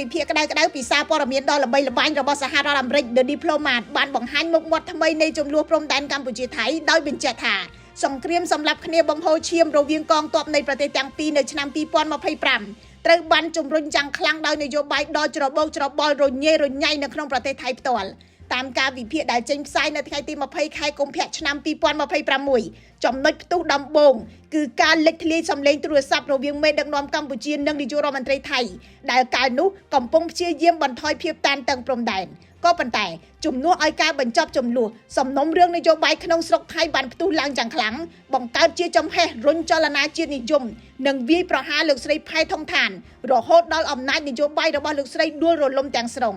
វិភាគក្តៅៗពីសារព័ត៌មានដ៏ល្បីល្បាញរបស់សហរដ្ឋអាមេរិក The Diplomat បានបង្ហាញមុខមាត់ថ្មីនៃជម្លោះព្រំដែនកម្ពុជាថៃដោយបញ្ជាក់ថាសង្គ្រាមសម្លាប់គ្នាបង្ហូរឈាមរវាងកងទ័ពនៃប្រទេសទាំងពីរនៅឆ្នាំ2025ត្រូវបានជំរុញយ៉ាងខ្លាំងដោយនយោបាយដ៏ច្របូកច្របល់រញ៉េរញ៉ៃនៅក្នុងប្រទេសថៃផ្ទាល់តាមការវិភាគដែលចេញផ្សាយនៅថ្ងៃទី20ខែកុម្ភៈឆ្នាំ2026ចំណុចផ្ទុះដំបូងគឺការលេចធ្លាយសម្លេងទូរស័ព្ទរវាងមេដឹកនាំកម្ពុជានិងនាយករដ្ឋមន្ត្រីថៃដែលកាលនោះកំពុងព្យាយាមបន្ថយភាពតានតឹងព្រំដែនក៏ប៉ុន្តែជំនួសឲ្យការបញ្ចប់ចំនួនសំណុំរឿងនយោបាយក្នុងស្រុកថៃបានផ្ទុះឡើងយ៉ាងខ្លាំងបង្កើតជាចំហេះរុញចលនាជាតិនិយមនិងវាយប្រហារលោកស្រីផែថងថានរហូតដល់អំណាចនយោបាយរបស់លោកស្រីដួលរលំទាំងស្រុង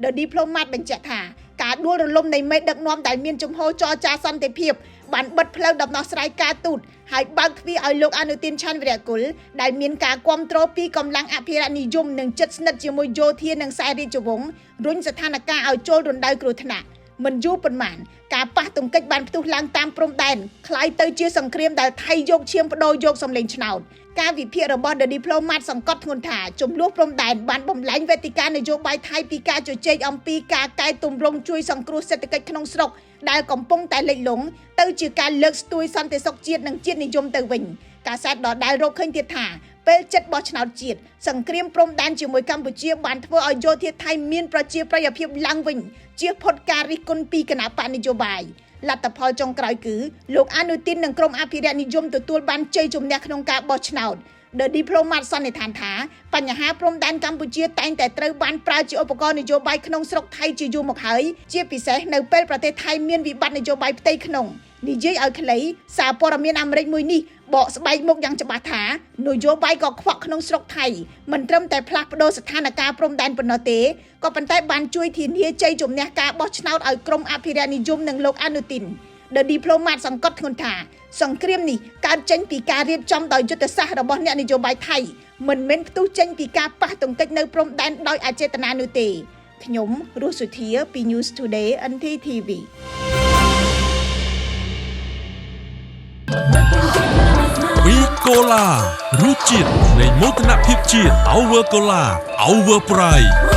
The Diplomat បញ្ជាក់ថាការដួលរលំនៃមេដឹកនាំដែលមានជំហរចរចាសន្តិភាពបានបិទផ្លូវដំណោះស្រាយការទូតហើយបើកទ្វារឲ្យលោកអនុទិនឆាន់វិរៈគុលដែលមានការគ្រប់គ្រងពីកម្លាំងអភិរក្សនិយមនិងជិតស្និទ្ធជាមួយយោធានិងខ្សែរាជវង្សរុញស្ថានភាពឲ្យចូលរណ្ដៅគ្រោះថ្នាក់មិនយូរប៉ុន្មានការប៉ះទង្គិចបានផ្ទុះឡើងតាមព្រំដែនក្លាយទៅជាសង្គ្រាមដែលថៃយកឈាមបដូរយកសម្លេងឆ្នោតការវិភាគរបស់ The Diplomat សង្កត់ធ្ងន់ថាចំនួនព្រំដែនបានបំលែងវេទិកានយោបាយថៃពីការជជែកអំពីការកែទម្រង់ជួយសង្គ្រោះសេដ្ឋកិច្ចក្នុងស្រុកដែលកំពុងតែលិចលង់ទៅជាការលើកស្ទួយសន្តិសុខជាតិនិងជាតិនិយមទៅវិញកាសែតដដែលរកឃើញទៀតថាពេលចិត្តបោះឆ្នោតជាតិសង្គ្រាមព្រំដែនជាមួយកម្ពុជាបានធ្វើឲ្យយោធាថៃមានប្រជាប្រិយភាពឡើងវិញជៀសផុតការរិះគន់ពីគណបក្សនយោបាយលទ្ធផលចុងក្រោយគឺលោកអនុទិននិងក្រុមអភិរក្សនិយមទទួលបានជ័យជំនះក្នុងការបោះឆ្នោត The Diplomat សន្និដ្ឋានថាបញ្ហាព្រំដែនកម្ពុជាតែងតែត្រូវបានប្រើជាឧបករណ៍នយោបាយក្នុងស្រុកថៃជាយូរមកហើយជាពិសេសនៅពេលប្រទេសថៃមានវិបត្តិនយោបាយផ្ទៃក្នុងនិយាយឲ្យខ្លីសារព័ត៌មានអាមេរិកមួយនេះបកស្បែកមុខយ៉ាងច្បាស់ថានយោបាយកខ្វក់ក្នុងស្រុកថៃមិនត្រឹមតែផ្លាស់ប្ដូរស្ថានភាពព្រំដែនប៉ុណ្ណោះទេក៏ប៉ុន្តែបានជួយធានាជ័យជំនះការបោះឆ្នោតឲ្យក្រុមអភិរក្សនិយមនិងលោកអនុទិន The Diplomat សង្កត់ធ្ងន់ថាសង្គ្រាមនេះកើតចេញពីការរៀបចំដោយយុទ្ធសាស្ត្ររបស់អ្នកនយោបាយថៃមិនមែនផ្ទុះចេញពីការប៉ះទង្គិចនៅព្រំដែនដោយអចេតនានោះទេខ្ញុំរស់សុធាពី News Today NTTV វីកូឡារសជាតិនៃមោទនភាពជាតិ Our Cola, Our Pride.